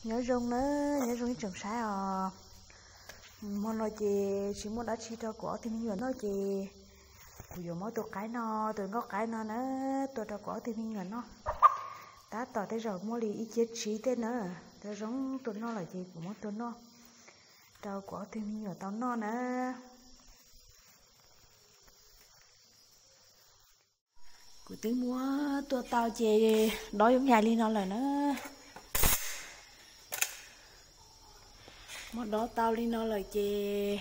Nyob zoo na, nyob zoo ib tsoom saib os. Hmo no ces tsis muaj dab tsi rau kuv ob tug me nyuam noj ces kuv yuav muab tus qaib no, tus nkauj qaib no na, tua rau kuv ob tug me nyuam noj. Tab tom tej zaum muaj li ib ciab tsib tej na, tab zoo tua noj lawm ces kuv muab tua noj rau kuv ob tug me nyuam tau noj na. Kuv twb muab tua tau ces dob yooj yim li no lawm na. Muab dob tau li no lawm ces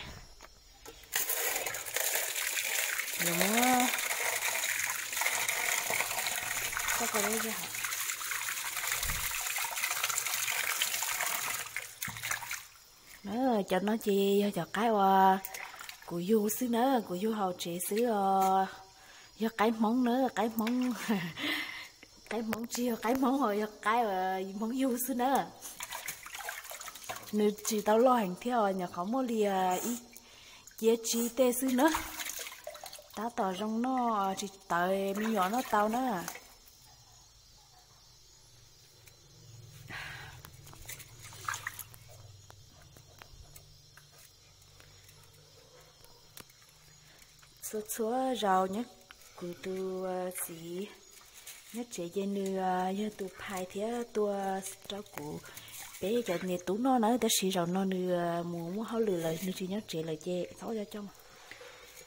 yuav muab cov no ces yog cov qaib uas kuv yug xwb na, kuv yug hauv tsev xwb os. Yog qaib Hmoob na, qaib Hmoob, qaib Hmoob tsis yog qaib Hmoob os, yog qaib uas Hmoob yug xwb na. Nws tsis tau loj heev thiab os, nyuam qhuav muaj li ib ciab tsib tej xwb na. Tab tom zoo noj tsis tawv, me nyuam noj tau na. Txhua txhua zaus nyob, kuv tus txiv nyob tsev ces nws yog tus phais thiab tua rau kuv, peb cov niam tub noj na, tab sis zaum no nws mus muaj hauj lwm lawm, nws tsis nyob tsev lawm ces txhob coj.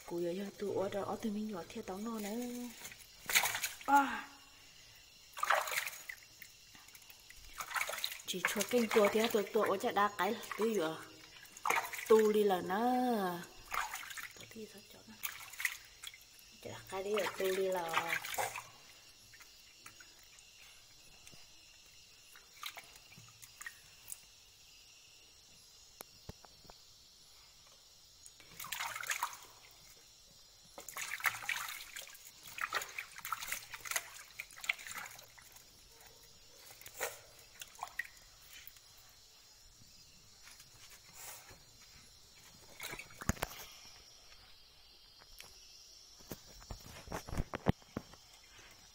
Kuv yuav yog tus ua rau ob tug me nyuam thiaj tau noj na. Tsis tshua keej tua thiab, tua tua ua caj dab qaib twb yuav tu li lawm na. Caj dab qaib twb yuav tu li lawm.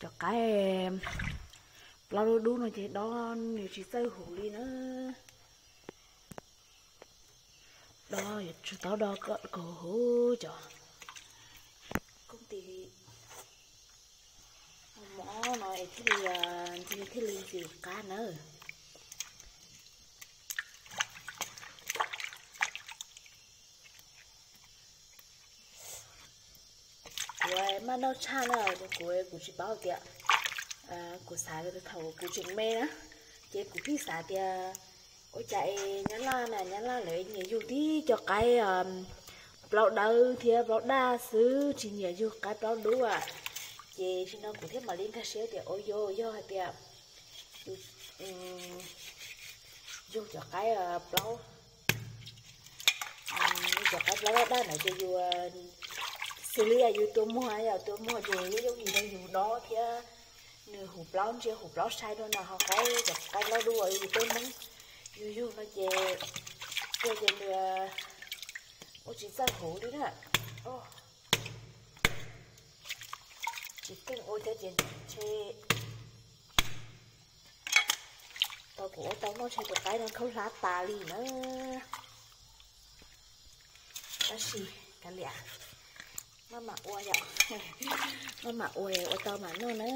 Cov qaib plaub dub dub no ces dob nws tsis txawj huv li na. Dob yuav tsum tau dob kom huv cov kooj tis mob no es thiaj li, nws thiaj li ntxim qab nawb. Kuv maj noj tshaj na, kuv, kuv tsis paub tias, kuv xav thaum kuv tseem me na, ces kuv pheej xav tias ua cas es Nyab Laj na, Nyab Laj lawv nyiam yug tib co qaib plaub dawb thiab plaub daj xwb, tsis nyiam yug qaib plaub dub a. Ces tam sim no kuv thiaj mam li nkag siab tias, o, yog, yog hais tias yus yug cov qaib plaub, yug cov qaib plaub daj daj ntawd ces yus xws li yus tua muag, yus tua muag ces yooj yim rau yus dob thiab. Nws huv plaub ntsia huv plaub sai dua no ho qaib, cov qaib plaub dub uas yus peb Hmoob yug yug no ces tua ces nws ua tsis txawj huv li na. Tsis keej ua thiab ces ntshe tau kuv ua tau noj ntshe tus qaib no khaub hlab tas li na. Tab sis kav liam, maj mam ua yom, maj mam ua, ua tau mam noj na,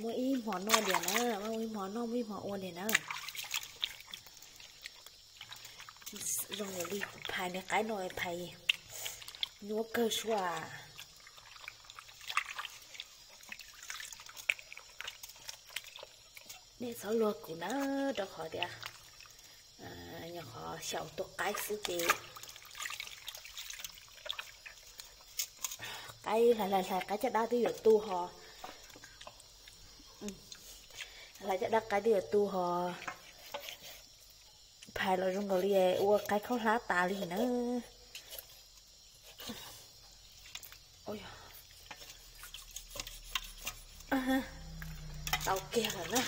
muaj ib hmo noj tiag na, muaj ib hmo noj muaj ib hmo ua tiag na. Zoo li kuv phais nws qaib no phais nyuaj kawg suab. Nej txhob luag kuv na, rau qhov tias nyuam qhuav xyaum tua qaib xwb ces qaib hlais hlais hlais qaib caj dab twb yuav tu ho, hlais caj dab qaib twb yuav tu ho, phais los zoo nkaus li ua qaib khaub hlab tas li na. Tau kiag lawm na.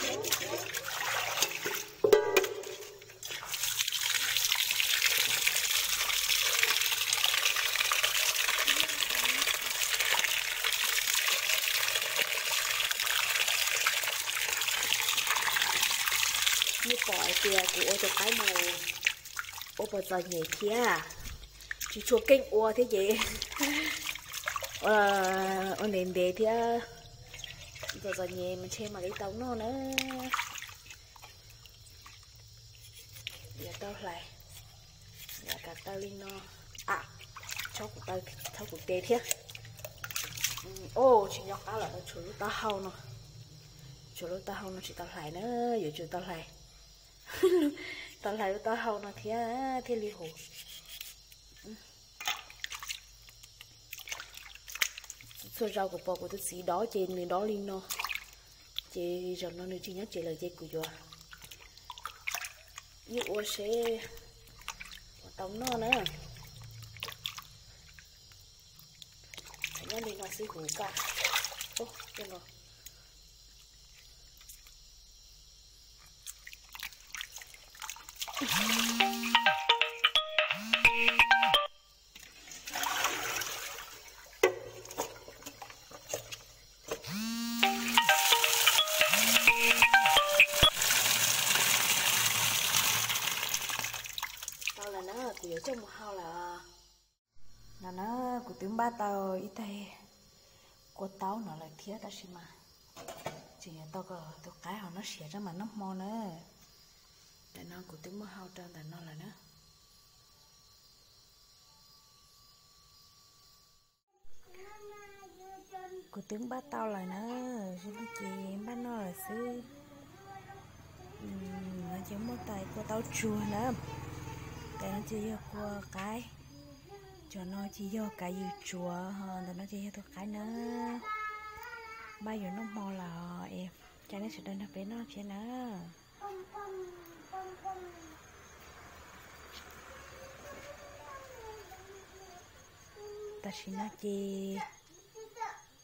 Nej pom hais tias kuv Ua tus qaib mus ua puas txom nyem thiab, tsis tshua keej ua thiab ces ua ntev ntev thiab, txom txom nyem mas ntshe mam li tau noj na. Yuav tau hlais, yuav kav taw li no. A, txhob kuv tes thiab. Au, tsis nco qab lawm, tshuav lub taub hau no, tshuav lub taub hau no tsis tau hlais na, yuav tsum tau hlais, tau hlais lub taub hau no thiab thiaj li huv. Txhua zaus kuv pom kuv tus txiv dob ces nws dob li no, ces zaum no nws tsis nyob tsev lawm ces kuv yuav ib ua seb puas tau noj na. Nyob li no xwb huv ka. Tau lawm na, kuv yuav coj mus hau lawm. No na, kuv twb npaj tau ib tais kua taub no lawm thiab tab sis mas tseem yuav tau kom tus qaib ho noj siav rau mam noj hmo na. Ntawm no kuv twb muab hau rau ntawm no lawm na. Kuv twb npaj tau lawm na, zoo li ces npaj noj lawm xwb. No ces muaj tais kua taub tsuag na, tais no ces yog kua qaib, cov no ces yog kav ywm tsuav, ho ntawm no ces yog tus qaib na. Npaj yuav noj hmo lawm es coj nej sawv daws nrog peb noj thiab na. Tam sim no ces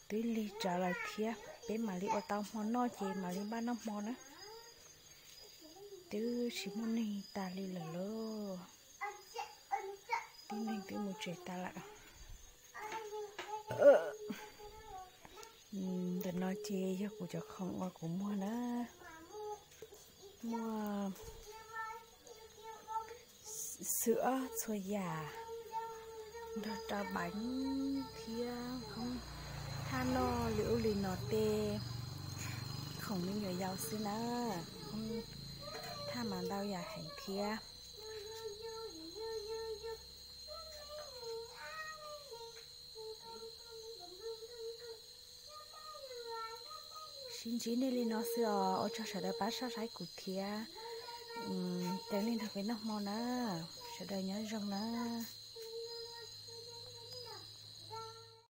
twb lig tsawv lawm thiab, peb mam li ua tau hmo noj ces mam li npaj noj hmo na. Twb tsis muaj neeg tas li lawm lauj, tib neeg twb mus tsev tas lawm. Ntawm no ces yog kuv cov khoom uas kuv muag na, muaj xwb ob txhua yam nrog rau peev thiab thaj noj li ub li no tej khoom me nyuam yaus xwb na, thaj mas ntau yam heev thiab. Sib ntsib nej li no xwb os, ua tsaug sawv daws pab soj saib kuv thiab, ceev li nrog peb noj hmo na, sawv daws nyob zoo na.